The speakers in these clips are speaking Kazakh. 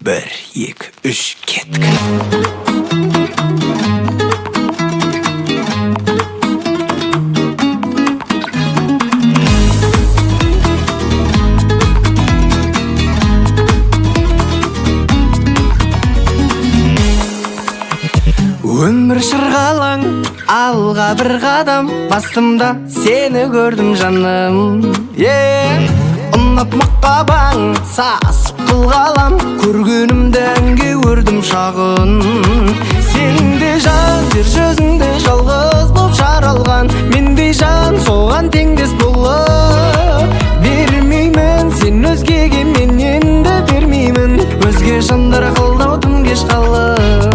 1, 2, 3, кеттік. Өмір шырғалаң, алға бір қадам бастым да, сені көрдім, жаным. Е, ұнап мұқабаң, сасып қылғалам, көргенімді әнге өрдім шағын. Сен де жан, жер жүзінде жалғыз болып жаралған, мендей жан соған теңдес болып бермеймін. Сен өзгеге, мен енді бермеймін. Өзге жандар қолдау тым кеш қалып.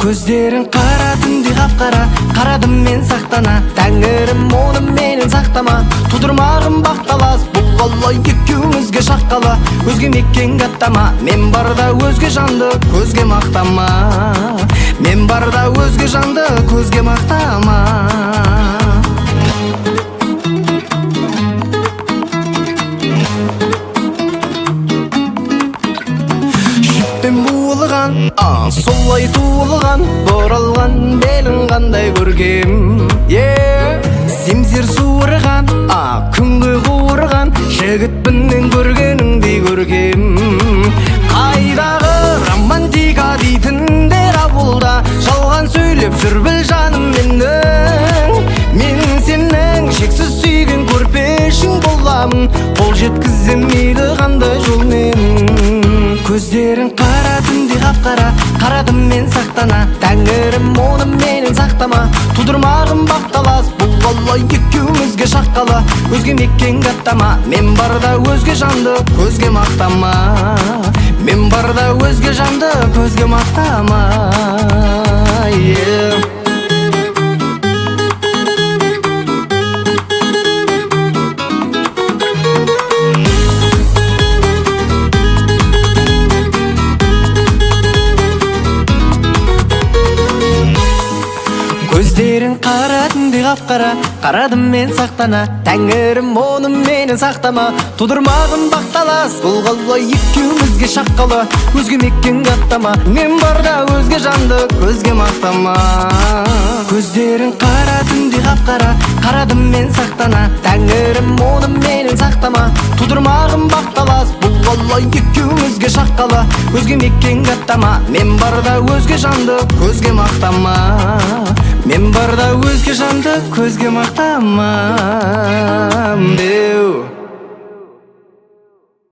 Көздерің қара түндей қап-қара, қарадым мен сақтана. Тәңірім, оны менен сақтама, тудырмағын бақталас. Бұл қалай екеумізге шаққалы, өзге мекенге аттама. Мен барда өзге жанды көзге мақтама. Мен барда өзге жанды көзге мақтама. Жіппен буылған, а, солай туылған, бұралған белің қандай көркем. Е, семсер суырған, а, күнге қуырған, жігітпін мен көргеніңдей көркем. Қайдағы романтика дейтіндер ауылда, жалған сөйлеп жүр, біл, жаным менің. Мен сенің шексіз сүйген көрпешің боламын, қол жеткізсем мейлі қандай жолмен. Көздерің қара түндей қап-қара, қарадым мен сақтана. Тәңірім, оны менен сақтама, тудырмағын бақталас. Бұл қалай екеумізге шаққалы, өзге мекенге аттама. Мен барда өзге жанды көзге мақтама. Мен барда өзге жанды көзге мақтама. Yeah. Көздерің қара түндей қап-қара, қарадым мен сақтана. Тәңірім, оны менен сақтама, тудырмағын бақталас. Бұл қалай екеумізге шаққалы, өзге мекенге аттама. Мен барда өзге жанды көзге мақтама. Көздерің қара түндей қап-қара, қарадым мен сақтана. Тәңірім, оны менен сақтама, тудырмағын бақталас. Бұл қалай екеумізге шаққалы, өзге мекенге аттама. Мен барда өзге жанды көзге мақтама. Мен барда өзге жанды көзге мақтама деу.